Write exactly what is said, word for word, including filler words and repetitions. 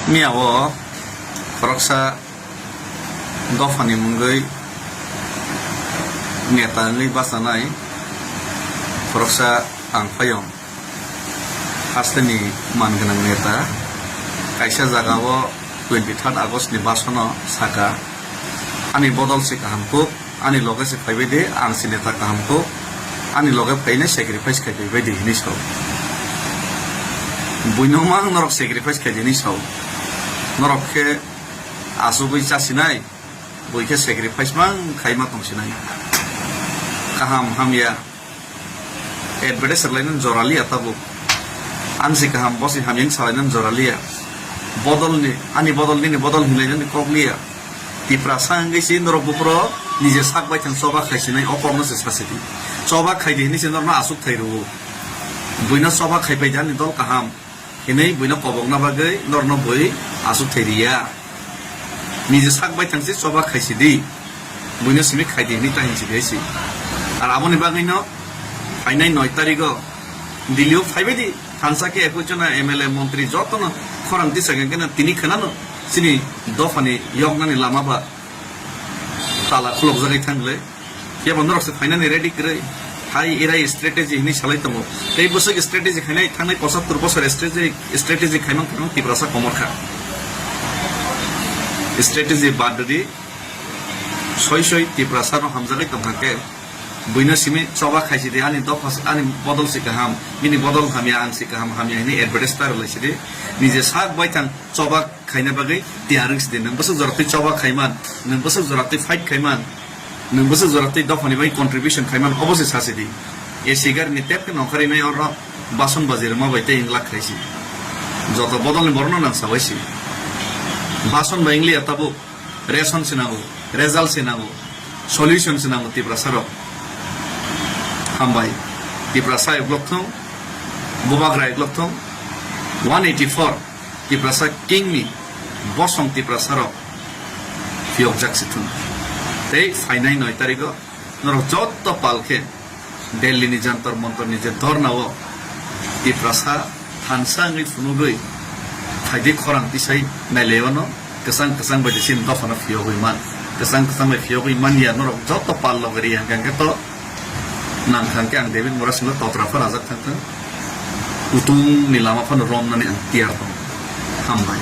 Mia o khoroksa dophani mungwi neta wngwi bachanai khoroksa ang phaiyong. Hasteni man gwnang neta kaisa jaga o twenty third August ni basono saka, ani bodol se kaham kuk, ani loge se phaibai de, ang se neta kaham kuk, ani loge phainai sacrifice khai phaibai de hinwi sao. Buino mang norok sacrifice khai de hinwi sao. Norok khe asugwi chasinai, bui khe sacrifice mang khai ma tongsinai. Kaham hamya advertise rwlainani jora liya tabuk. Ang se kaham, bo se hamya wng salainani jora liya. Bodolni, ani bodol nini bodol hinlainani kok liya. Tiprasa wngwi se norok buphuru nije sak baithang choba khaisinai, o kokno se sasidi. Choba khaidi hinwi se norokno asuk thai rwo. Buino choba khaipai de ani dol kaham hinwi buino kobokna bagwi norokno bui asuk thai riya. Nije sak baithang se choba khaisidi. Buino simi khaidi hinwi ta hinsidi hai se. Ar aboni bagwino phainai noi tarigo Delhi o phaibai di. Thansa khe ekwis jona M L A montri jotono khorang tisa khe tini khwnano chini dophani yoknani lama ba tala khulokjagwi thangle. Phiya bo norok se phainani ready kwrwi. Hai erai strategy hinwi salai tongo. Tei bwswk strategy khainai thangnai pochattor bosor strategy, strategy khaimang khaimang Tiprasa komor kha. Strategy bad rwdi. Soi soi Tiprasa no hamjagwi tongkha khe. Buino simi choba khaisidi ani dopha se, ani bodol se kaham, bini bodol hamya, ang se kaham hamya hinwi advertise ta rwlaisidi. Nije sak baithang choba khaina bagwi tiyar wngsidi. Nwng bwswk jora twi choba khaiman, nwng bwswk jora twi fight khaiman, nwng bwswk jora twi dophani bagwi contribution khaiman, obo se sasidi. A C gari ni tep khe nongkhorwi nai oro bason baji rwma bai tei wng lak khaisi. Joto bodol ni borok no nang sabaisi. Bason bai wng liya tabuk. Ration se nango, result se nango, solution se nango Tiprasa rok. Hambai. Tiprasa eglok thung, Bubagra eglok thung, one eighty four Tiprasa king ni bosong Tiprasa rok phiyokjak se thung. Tei phainai noi tarigo norok jotto pal khe Delhi ni Jantar Mantar ni je dhorna o Tiprasa thansa wngwi phunugwi phaidi khorang tisai nailaio no kwchang kwchang bai de chini dopha no phiyogwi man, kwchang kwchang bai phiyogwi man ya norok joto pal loge ri hangkhe to nang kha hangkhe ang David Murasing no totra pha rajak thang thang kutung ni lama phano romnani ang tiyar tong. Hambai.